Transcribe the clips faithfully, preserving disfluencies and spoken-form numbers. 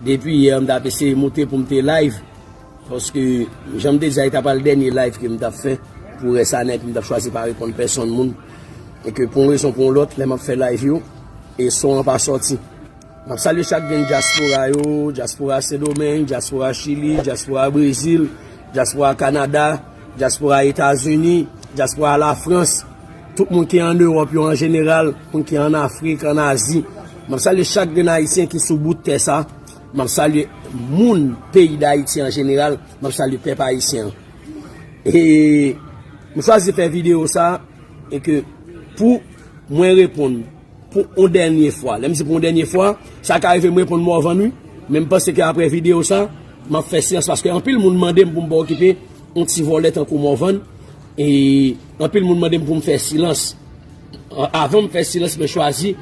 Depi yè, m t ap eseye moute pou m te live. Paske, jan m te di a, li ta pral dènye live ke m t ap fè pou rès ane, epi m t ap chwazi pa reponn pèsonn moun. E ke pou yon rezon pou yon lòt, lè m ap fè live yo, e son an pa sòti. M ap salye chak grenn dyaspora yo, dyaspora Sendomeng, dyaspora Chili, dyaspora Brezil, dyaspora Kanada, dyaspora Etazini, dyaspora Lafrans, tout moun ki an Ewòp yo an jeneral, moun ki an Afrik, an Azi. M ap salye chak grenn Ayisyen ki sou bout tè sa. M ap salye moun peyi Dayiti an jeneral. M ap salye pèp ayisyen an. E m chwazi fè videyo sa, e ke pou mwen reponn pou yon dènye fwa. Lè m di pou yon dènye fwa, sa ka rive m reponn Morvan wi. Men m panse ke apre videyo sa, m ap fè silans paske anpil moun mande m pou m pa okipe yon ti vòlè tankou Morvan. E anpil moun mande m pou m fè silans. A- Avan m fè silans, mwen chwazi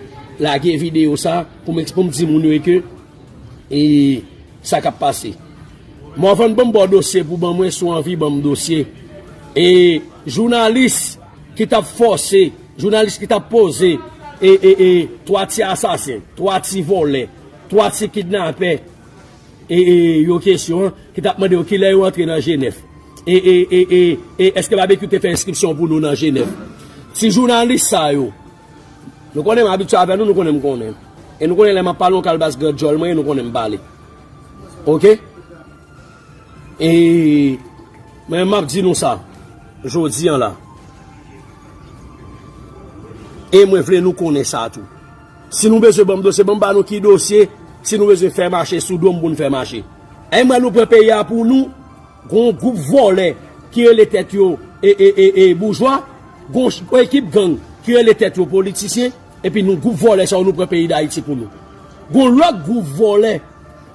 lage videyo sa pou m, eks- pou m di moun yo ke e sa k ap pase. Morvan, ban m ba w dosye pou ban mwen, si w anvi ban m dosye. E jounalis ki t ap fòse, jounalis ki t ap poze e, e, e, twa ti asasen, twa ti vòlè, twa ti kidnapè, e, e, yo kesyon an, ki t ap mande yo kilè yo antre nan Jenèf. E, e, e, e, e èske Babekyou te fè enskripsyon pou nou nan Jenèv? Ti jounalis sa yo, nou konnen m abitye avè nou, nou konnen m konnen. E nou konnen lè m ap pale yon kalbas grandjòl mwen, e nou konnen m pale. Oke? E mwen m ap di nou sa, jodi an la. E mwen vle nou konnen sa tou. Si nou bezwen ban m dosye, ban m ba nou ki dosye, si nou bezwen fè mache sou do m pou n fè mache. E mwen nou pran peyi a pou nou, gon gwoup vòlè ki rele tèt yo e, e, e, e boujwa, gon ch- ekip gang ki rele tèt yo politisyen, epi nou gwoup vòlè sa yo nou pran peyi Dayiti pou nou. Gon lòt gwoup vòlè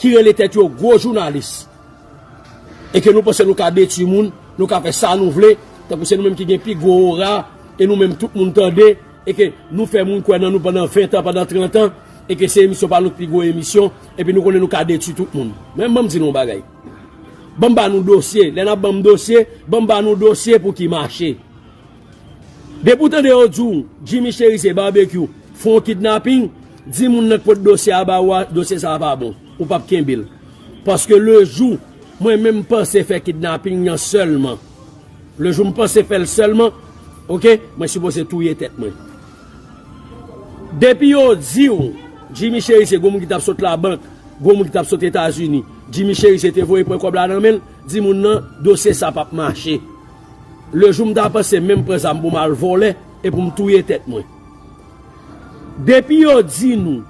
ki rele tèt yo gwo jounalis. E ke nou panse nou ka detwi moun, nou ka fè sa nou vle, tankou se nou menm ki gen pi gwo ora, e nou menm tout moun tande, e ke nou fè moun kwè nan nou pandan ven tan, pandan trant an, e ke se emisyon pa nou ki pi gwo emisyon, epi nou konnen nou ka detwi tout moun. Men ban m di nou yon bagay. Ban m ba nou dosye, lè n ap ban m dosye, ban m ba nou dosye pou ki mache. Depi w tande yo di w, Jimmy Chérizier, Babekyou, fè yon kidnaping, di moun nan k pot dosye a ba ou a, dosye sa a pa bon. Ou p ap kenbe l. Paske lejou, mwen menm m panse fè kidnaping nan sèlman. Lejou m panse fè l sèlman, oke, mwen sipoze touye tèt mwen. Depi yo di w, Jimmy Chérizier, gon moun ki t ap sot labank, gon moun ki t ap sot Etazini, Jimmy Chérizier te voye pran kòb la nan men l, di moun nan, dosye sa p ap mache. Lejou m ta panse menm pran zam pou m al vòlè e pou m touye tèt mwen. Depi yo di nou,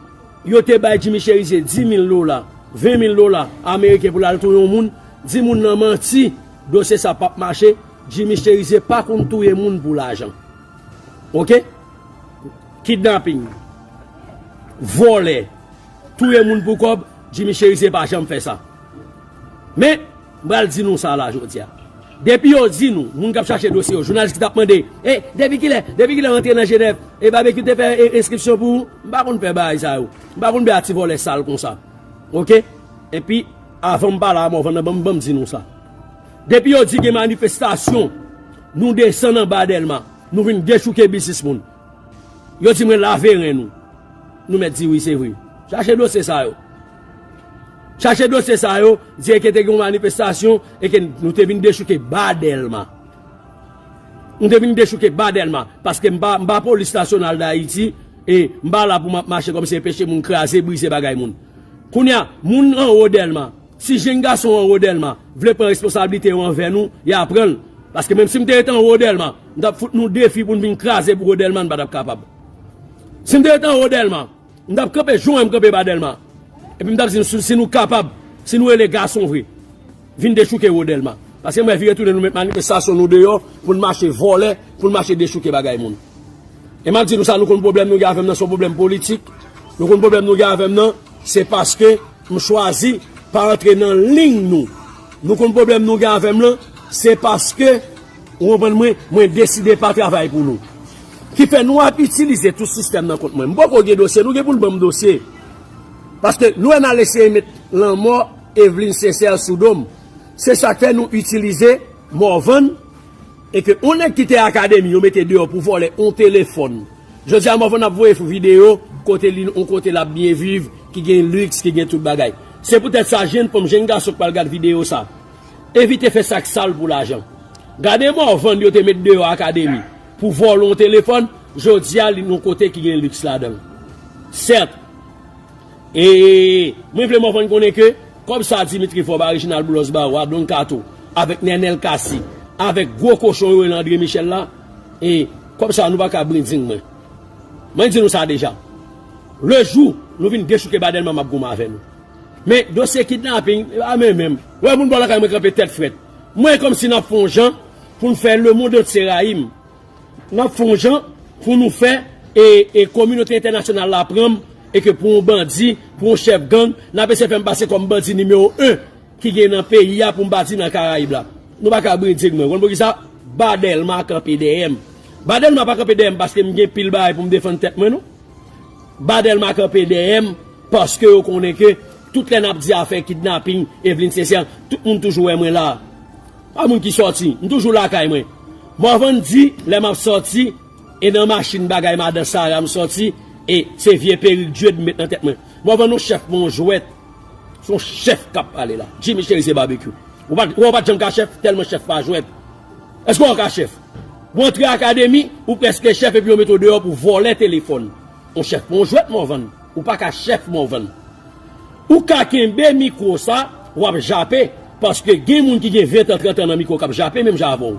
yo te bay Jimmy Chérizier dis mil dola, ven mil dola ameriken pou l al touye yon moun, di moun nan manti, dosye sa p ap mache, Jimmy Chérizier pa konn touye moun pou lajan. Oke? Kidnaping, vòlè, touye moun pou kòb, Jimmy Chérizier pa janm fè sa. Men, m pral di nou sa la jodi a. Depi yo di nou, moun k ap chache dosye yo, jounalis ki t ap mande, e, depi kilè, depi kilè w antre nan Jenèv, e Babekyou te fè e, enskripsyon pou ou? M pa konn fè bagay sa yo. M pa konn bay a ti vòlè sal konsa. Oke? Epi, avan m pale a Morvan nan, ban m, ban m di nou sa. Depi yo di gen manifestasyon, nou desann anba Dèlma, nou vin dechouke biznis moun. Yo di mwen lave ren nou. Nou mèt di wi, se vre. Chache dosye sa yo. Chache dosye sa yo, di e ke te gen yon manifestasyon e ke nou te vin dechouke ba Dèlma. Nou te vin dechouke ba Dèlma, paske m pa, m pa polis nasyonal Dayiti, e m pa la pou m ap mache kòmsi enpeche moun kraze, brize bagay moun. Kounye a, moun anwo Dèlma, si jenn gason anwo Dèlma vle pran responsablite yo anvè nou, y a pran l. Paske menm si m te rete anwo Dèlma, m t ap fout nou defi pou n vin kraze bouwo Dèlma, n pa t ap kapab. Si m te rete anwo Dèlma, m t ap kanpe jan w wè m kanpe ba Dèlma. Epi m t ap di nou, si, si nou kapab, si nou rele gason vre, vin dechouke wo Dèlma. Paske m wè vire tounen nou met manifestasyon nou deyò pou n mache vòlè, pou n mache dechouke bagay moun. E m ap di nou sa, nou konn pwoblèm nou gen avè m nan, se yon pwoblèm politik. Nou konn pwoblèm nou gen avè m nan, se paske m chwazi pa antre nan liy nou. Nou konn pwoblèm nou gen avè m lan, se paske, ou konprann mwen, mwen deside pa travay pou nou. Ki fè nou ap itilize tout sistèm nan kont mwen. M poko gen dosye, nou gen pou n ban m dosye. Paske lè n al eseye met lanmò Eveline Sincère sou do m. Se sa k fè nou itilize Morvan, e ke yon nèg ki te akademi, yo mete deyò pou vòlè yon telefòn. Jodi a, Morvan ap voye videyo kote li, yon kote l ap byen viv, ki gen liks, ki gen tout bagay. Se poutèt sa, jenn fanm, jenn gason k pral gad videyo sa, evite fè sa k sal pou lajan. Gade Morvan yo te met deyò akademi pou vòlè yon telefòn, jodi a li nan kote ki gen liks ladan l. Sèt, e mwen vle Morvan konnen ke kòb sa Dimitri Vorbe, Reginald Boulos Bawa, Don Kato, avèk Nènèl Cassy, avèk gwo kochon yo rele André Michel la, e kòb sa nou pa ka brinding mwen. Mwen di nou sa deja. Le jou nou vin dechouke Badelma, m ap goumen avè nou. Men dosye kidnaping, e pa menm menm. Wè moun bò lakay mwen kanpe tèt frèt. Mwen kòmsi n ap fè yon jan pou n fè lemonn antye rayi m. N ap fè yon jan pou nou fè e, e kominote entènasyonal la pran m e ke pou yon bandi, pou yon chèf gang, n ap eseye fè m pase kòm bandi nimewo en ki gen nan peyi a pou m pa di nan Karayib la. Nou pa ka brinding mwen. Konn poukisa? Badelma kanpe dèyè m. Badelma pa kanpe dèyè m paske m gen pil bagay pou m defann tèt mwen non. Badelma kanpe dèyè m paske yo konnen ke tout lè n ap di afè kidnaping, Eveline Sincère, tout moun toujou wè mwen la. Pa moun ki sòti, m toujou lakay mwen. Morvan di lè m ap sòti e nan machin bagay madan Sara m sòti e se vye perik Dye m met nan tèt mwen. Morvan yon chèf, yon jwèt. Se yon chèf k ap pale la. Jimmy Chérizier Barbecue. Ou pa, ou pa t janm ka chèf tèlman chèf pa jwèt. Èske w ka chèf? Ou antre akademi, ou prèske chèf epi yo mete w deyò pou vòlè telefòn. Yon chèf pa yon jwèt Morvan. Ou pa ka chèf Morvan. Ou ka kenbe mikwo sa, w ap jape, paske gen moun ki gen ven tan, trant an nan mikwo k ap jape menm jan avè w.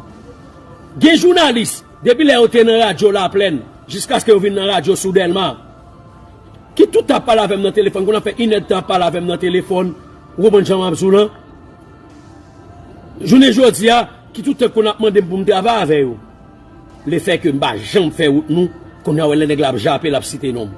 Gen jounalis, depi lè yo te nan radyo Laplèn, jiskaske yo vin nan radyo sou Dèlma, ki tout ap pale avè m nan telefòn, konn ap fè inèdtan ap pale avè m nan telefòn, ou konprann jan m ap di w lan? Jounen jodi a, ki tout tan konn ap mande m pou m travay avè yo. Lefètke m pa janm fè wout nou, kounye a w wè lè nèg la ap jape, l ap site non m.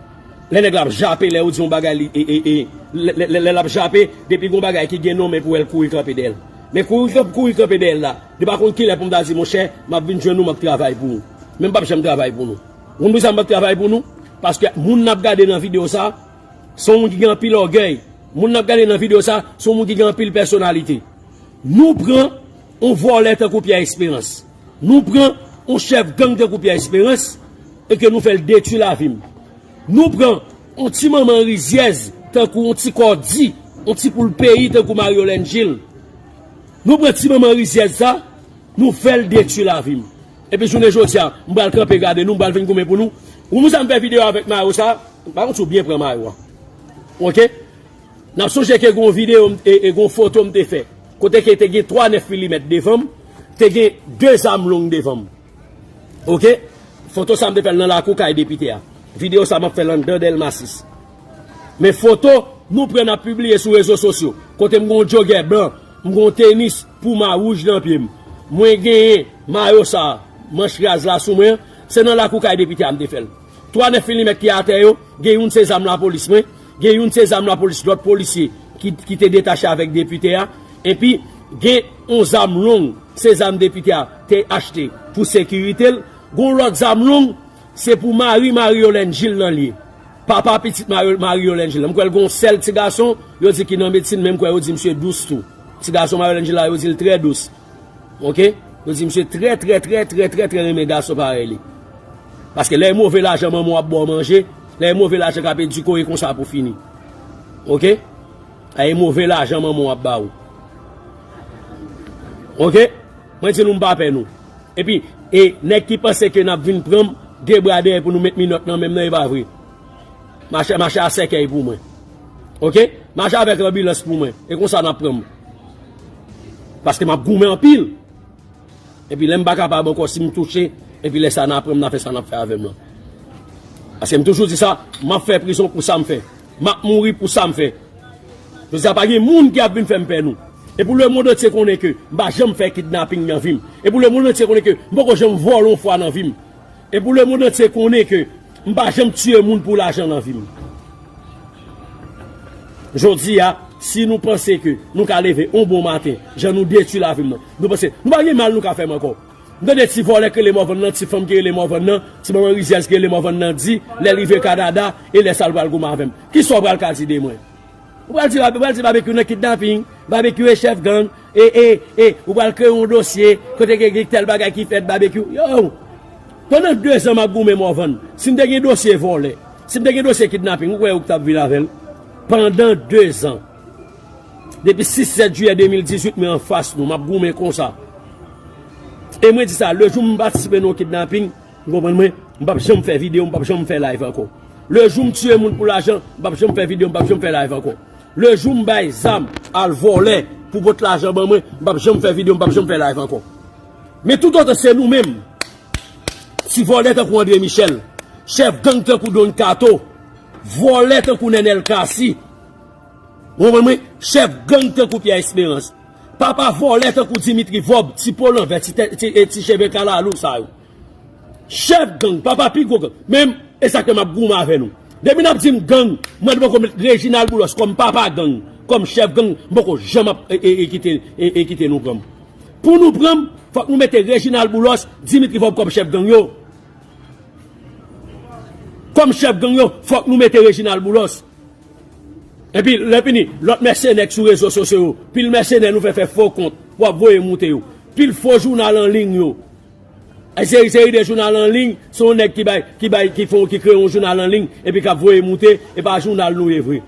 Lè nèg la ap jape, lè yo di yon bagay, li, e, e, e, lè, lè, lè, lè l ap jape, depi gon bagay ki gen non m epi w wè l kouri kanpe dèyè l. Men kouri, kanp-, kouri kanpe dèyè l la, li pa konn kilè pou m ta di, monchè, m ap vin jwenn ou, m ap travay pou ou. Men m p ap janm travay pou nou. Ou konn poukisa m p ap travay pou nou? Paske moun n ap gade nan videyo sa, se yon moun ki gen anpil ògèy. Moun n ap gade nan videyo sa, se yon moun ki gen anpil pèsonalite. Nou pran yon vòlè tankou Pierre Espérance. Nou pran yon chèf gang tankou Pierre Espérance e ke nou fè l detwi lavi m. Nou pran yon ti manman rizyèz tankou yon ti kò di, yon ti poul peyi tankou Marie Yolène Gilles. Nou pran ti manman rizyèz sa, nou fè l detwi lavi m. Epi jounen jodi a, m pral kanpe gade nou, m pral vin goumen pou nou. Ou moun sa m fè videyo avèk mayo sa, m pa konn si w byen pran mayo a. Oke? N ap sonje ke gon videyo m- e, e gon foto m te fè. Kote ke te gen twa nèf milimèt devan m, te gen de zam long devan m. Oke? Foto sa m te fè l nan lakou kay depite a. Videyo sa m ap fè l anndan Dèlma sis. Men foto nou pran n ap pibliye sou rezo sosyo. Kote m gon jogè blan, m gon tenis puma wouj nan pye m. Mwen genyen mayo sa, manch raz la sou mwen, se nan lakou kay depite a m te fè l. Twa nèf milimèt ki atè yo, gen youn se zam lapolis mwen, gen youn se zam lapolis lòt polisye ki, ki te detache avèk depite a, epi gen yon zam long, se zam depite a te achte pou sekirite l, gon lòt zam long, se pou mari Marie Yolène Gilles lan l ye. Papa pitit Marie, Marie Yolène Gilles lan. M kwè l gon sèl ti gason, yo di ki nan medsin, men m kwè yo di misye dous tou. Ti gason Marie Yolène Gilles la, yo di l trè dous. Oke? Yo di misye trè, trè, trè, trè, trè, trè renmen gason parèy li. Paske lè e move lajan manman w ap ba w manje, lè e move lajan k ap edike w, e konsa pou fini. Oke? Lè e move lajan manman w ap ba w. Oke? Mwen di nou m pa pè nou. Epi, e nèg ki panse ke n ap vin pran m de bra dèyè pou nou met minòt nan men m nan, e pa vre. Mache, mache a sèkèy pou mwen. Oke? Mache avèk anbilans pou mwen. E konsa n ap pran m. Paske m ap goumen anpil. Epi lè m pa kapab ankò, si m touche, epi lè sa n a pran m, n a fè sa n ap fè avè m lan. Paske m toujou di sa, m ap fè prizon pou sa m fè. M ap mouri pou sa m fè. Jodi a pa gen moun ki ap vin fè m pè nou. E pou lemonn antye konnen ke m pa janm fè kidnaping nan vi m. E pou lemonn antye konnen ke m poko janm vòlè yon fwa nan vi m. E pou lemonn antye konnen ke m pa janm tiye moun pou lajan nan vi m. Jodi a, si nou panse ke nou ka leve yon bon maten, jan nou detwi lavi m nan, nou panse nou pa gen mal nou ka fè m ankò. M tande ti vòlè ki rele Morvan nan, ti fanm ki rele Morvan nan, ti manman rizyèz ki rele Morvan nan di, lè l rive Kanada, e lè sa l pral goumen avè m. Kisa w pral ka di de mwen? Ou pral di, ou pral di Babekyou nan kidnaping, Babekyou e chèf gang, e, e, e, ou pral kreye yon dosye, kote gen, gen tèl bagay ki fèt, Babekyou. Yo! Pandan de zan m ap goumen Morvan, si m te gen dosye vòlè, si m te gen dosye kidnaping, ou kwè ou t ap vin avè l? Pandan de zan. Depi sis sèt jiyè de mil dizuit, mwen anfas nou, m ap goumen konsa. E mwen di sa, lejou m patisipe nan yon kidnaping, ou konprann mwen, m p ap janm fè videyo, m p ap janm fè live ankò. Lejou m tiye moun pou lajan, m p ap janm fè videyo, m p ap janm fè live ankò. Lejou m bay zam al vòlè pou pot lajan ban mwen, m p ap janm fè videyo, m p ap janm fè live ankò. Men toutotan se nou menm, ti vòlè tankou André Michel, chèf gang tankou Don Kato, vòlè tankou Nenel Cassy, ou konprann mwen, chèf gang tankou Pierre Espérance, papa vòlè tankou Dimitri Vorbe, ti po lanvè, ti, tè- ti, e ti cheve kalalou sa yo. Chèf gang, papa pi gwo gang. Men, e sa k fè m ap goumen avè nou. Depi n ap di m gang, mwen poko met Reginald Boulos kòm papa gang, kòm chèf gang, m poko janm ap e, e, e kite, e, e kite nou pran m. Pou nou pran m, fòk nou mete Reginald Boulos, Dimitri Vorbe kòm chèf gang yo. Kòm chèf gang yo, fòk nou mete Reginald Boulos. Epi, lè fini, lòt mèsenè k sou rezo sosyo yo, pil mèsenè nou fè fè fo kont pou ap voye moute yo. Pil fo jounal an liy yo. Ay seri, seri de jounal an liy, se yon nèg ki bay, ki bay, ki fè, ki kreye yon jounal an liy, epi k ap voye moute, e pa jounal nou ye vre.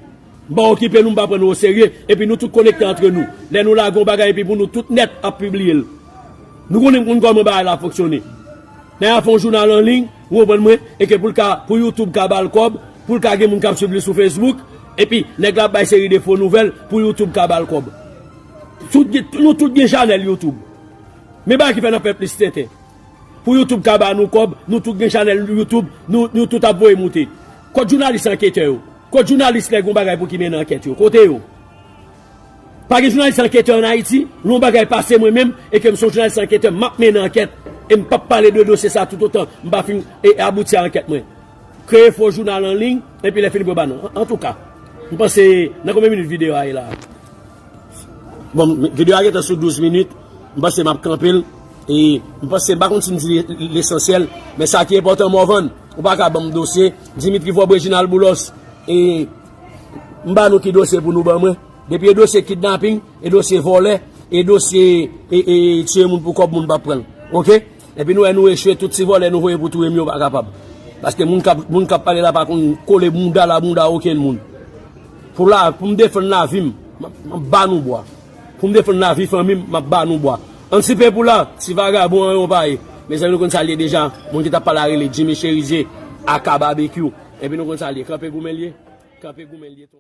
M pa okipe nou, m pa pran nou oserye, epi nou tout konekte antre nou. Lè nou lage yon bagay, epi pou nou tout nèt ap pibliye l. Nou konnen, konn kòman bagay la fonksyone. Nèg la fè yon jounal an liy, ou konprann mwen, e ke pou l ka, pou YouTube ka ba l kòb, pou l ka gen moun k ap swiv li sou Facebook, epi nèg la ap bay seri de fo nouvèl pou YouTube ka ba l kòb. Tout gen, nou tout gen chanèl YouTube. Men bagay ki fè n ap fè plis tenten. Pou YouTube ka ba nou kòb, nou tout gen chanèl YouTube, nou, nou tout ap voye moute. Kot jounalis anketè yo? Kot jounalis lè gen yon bagay pou ki mennen ankèt yo? Kote yo? Pa gen jounalis anketè ann Ayiti, lè yon bagay pase mwen menm, e ke m se yon jounalis anketè, m ap mennen ankèt, e m p ap pale de dosye sa toutotan m pa fin e, abouti a ankèt mwen. Kreye fo jounal an liy, epi lè fini pou yo ba nou. An, antouka, m panse, nan konbyen minit videyo a ye la? Bon, videyo a gentan sou douz minit, m panse m ap kanpe l, e m panse, m pa konn si m di lesansyèl, men sa ki enpòtan, Morvan, ou pa ka ban m dosye, Dimitri Vorbe, Reginald Boulos, e m ba nou ki dosye pou nou ban mwen. Depi e dosye kidnaping, e dosye vòlè, e dosye e, e, tiye moun pou kòb, moun p ap pran l. Oke? Epi nou wè nou echwe, tout ti vòlè nou voye pou touye m yo pa kapab. Paske moun k ap, moun k ap pale la pa konn kole bounda la bounda okenn moun. Pou la, pou m defann lavi m, m ap, m ap ba nou bwa. Pou m defann lavi fanmi m, m ap ba nou bwa. Ann sipe pou la, ti vagabon an yon pa ye. Mezanmi, nou konn sa l ye deja. Moun ki t ap pale a rele Jimmy Cherizier, aka Babekyou. Epi nou konn sa l ye. Kanpe goumen l ye. Kanpe goumen l ye.